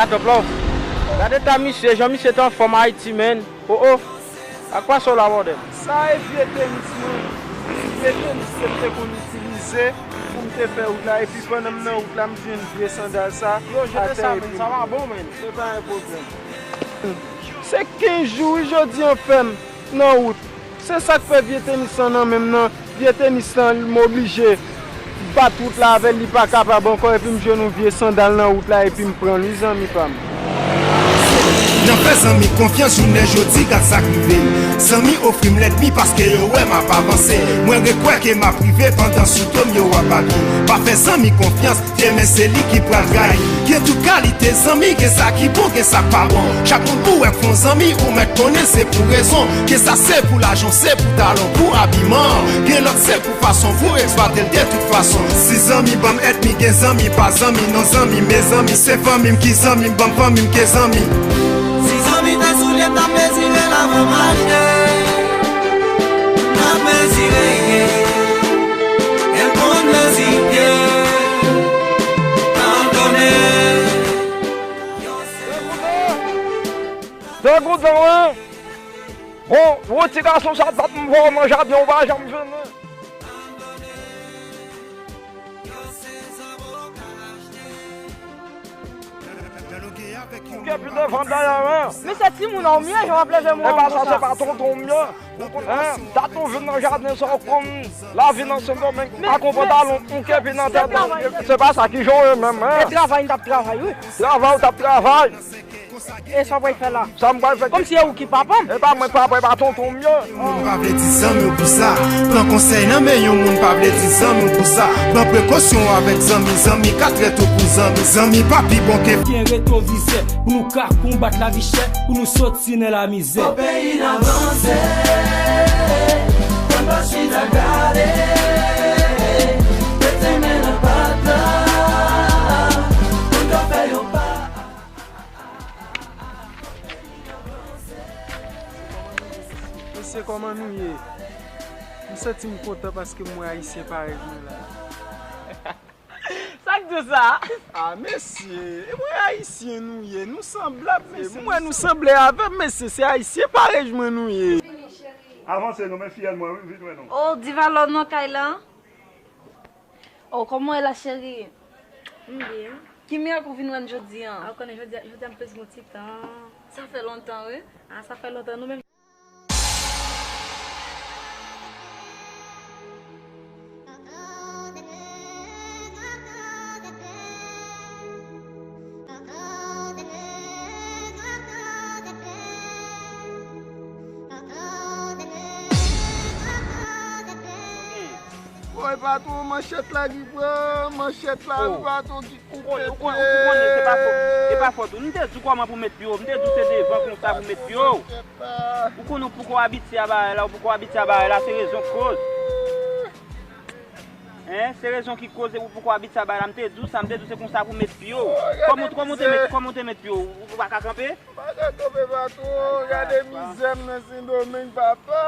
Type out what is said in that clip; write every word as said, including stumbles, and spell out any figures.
Top Love. Gade ta misye, jan misye te anfòm Ayiti, menn. Oh, oh. Ak pa sa w la, bòdèl? Sa e vye tenis mwen. Vye tenis ke m te konn itilize pou m te fè wout la. Epi pandan m nan wout la, m jwenn vye sandal sa atè epi m pran. Yo, jete sa, menn. Sa pa bon, menn. Se pa yon pwoblèm. Se kenz jou, wi, jodi an fè m nan wout. Se sa k fè vye tenis lan nan men m nan. Vye tenis lan, m oblije bat wout la avè l, li pa kapab ankò, epi m jwenn yon vye sandal nan wout la, epi m pran l, wi, zanmi pa m. Nan fè zanmi konfyans, jounen jodi, gad sa k rive m. Zanmi ofri m lènmi paske yo wè m ap avanse. Mwen rekwè ke m ap rive pandan sou do m yo ap babye. Pa fè zanmi konfyans, demen se li ki pral tray. Gen tout kalite zanmi, gen sa ki bon, gen sa k pa bon. Chak moun pou wè k fè w zanmi, ou mèt konnen se pou rezon. Gen sa se pou lajan, se pou talon, pou abiman. Gen lòt se pou fason, pou eksplwate l de tout fason. Si zanmi ban m ènmi, gen zanmi pa zanmi, non zanmi, mezanmi, se fanmi m ki zanmi m, ban m fanmi m ke zanmi. Si zanmi te soulye, m t ap mezire l avan m achte. M t ap mezire, yeah. E l konn mezi pye. Pardonne. Degoutan, wi. Bon, bon, ti gason sa, dat m vè w nan jaden, ou pa janm vini. Ou gen pi devan dèyè, wi. Men se timoun an w m ye, jan w ap leve men w konsa. E pa sa, se pa tonton w m ye. Hein? Dat ou vin nan jaden sa, ou konn lavi nan Sendomeng. Ak yon pantalon, yon kepi nan tèt ou. Se pa sa ki jan w ye menm, hein? E travay m t ap travay, wi. Travay ou t ap travay. E sa w pral fè la? Sa m pral fè? Kòmsi e ou ki papa m. E pa mwen k papa, e pa tonton m ye. Moun pa vle di zanmi w pou sa. Pran konsèy nan men yon moun pa vle di zanmi w pou sa. Pran prekosyon avèk zanmi, zanmi ka trèt ou pou zanmi. Zanmi pa pi bon ke. Gen retwovizè pou nou ka konbat lavi chè, pou nou soti nan lamizè. Fò peyi n avanse, fò n pa chita gade, mete men nan pat la, pou n ka fè yon pa. Mesye, kòman nou ye? M santi m kontan paske m wè Ayisyen parèy mwen la. Sa k di w sa? Ah, mesye, e mwen Ayisyen nou ye, nou sanblab, mesye. M wè nou sanble avè m, mesye, se Ayisyen parèy mwen nou ye. Avanse non, men fiyèl mwen, wi, vin wè nou. Oh, Divalò nan kay la? Oh, kòman w ye la, cheri? M byen. Ki mirak ou vin wè n jodi a? A, ou konnen jodi a, jodi a m plis gen yon ti tan. Sa fè lontan, wi. Ah, sa fè lontan, nou menm. Woy, patwon, manchèt la ki pran, manchèt la, patwon, ki Ou konnen, ou konnen, ou konnen, se pa fòt, se pa fòt ou. M te di w kòman pou met pye w, m te di w se devan konsa pou met pye w. Ou konnen ou poko abitye a bagay la, ou poko abitye a bagay la, se rezon k koz. Hein, se rezon ki koz ou poko abitye a bagay la, m te di w sa, m te di w se konsa pou met pye w. Kòman, kòman w te met, kòman w te met pye w, ou pa ka kanpe? M pa ka kanpe, patwon, gade mizè m nan Sendomeng, papa.